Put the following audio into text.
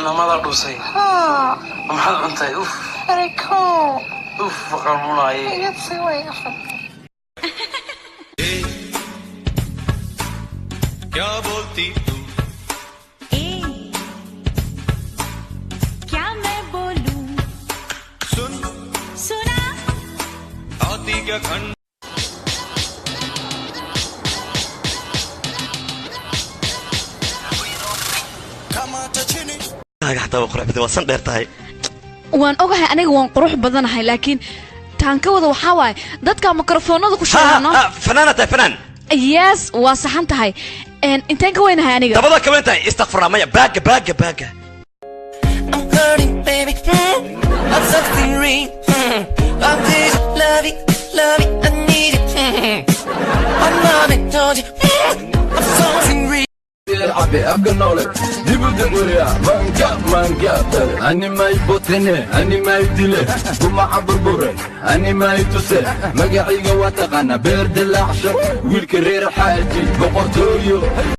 Namada dhusay. Haa. Maxaad cuntay? Uf. Hariko. Uf, qarmunaaye. Iga sii way afan. क्या बोलती तू? क्या मैं बोलूं? सुन। सुना। आती क्या खंड। Xataa waa qurux badan, waa san dheer tahay. Waan ogahay, aniga waan qurux badanahay, laakiin taan ka wada waxaa waaye dadka mikrofoonada ku sheegano. Fanaana tahay, fanaan. Yes, waa saxan tahay. Inteen ka weynahay aniga? Dabada ka weyn tahay. Istakfurlah, maya, baaga baaga baaga. I'm hurting, baby. I'm something real. I'm this love it, love it, I need it. I'm not it, don't you? I'm something real. Cabe afka noole dibuda weriya manka manka tare animay botene animay dile gumaca burbure animay tuse magacayga waa taqaana beer dilaacsho wiilka reer xaaji boqortooyo.